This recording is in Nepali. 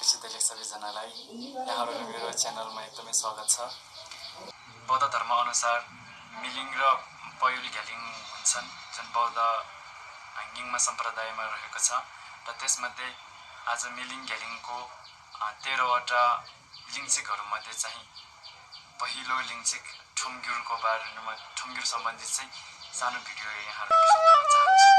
केटीसी दलित सबैजनालाई यहाँहरुको मेरो च्यानलमा एकदमै स्वागत छ। बौद्ध धर्म अनुसार मिलिङ र पयुल घ्यालिङ हुन्छन् जुन बौद्ध हाङ्गिङमा सम्प्रदायमा रहेको छ र त्यसमध्ये आज मिलिङ घ्यालिङको 13 वटा लिङ्चिकहरु मध्ये चाहिँ पहिलो लिङ्चिक ठुमग्युरको बारेमा ठुमग्युर सम्बन्धी चाहिँ सानो भिडियो यहाँहरुको सामु राख्न चाहन्छु।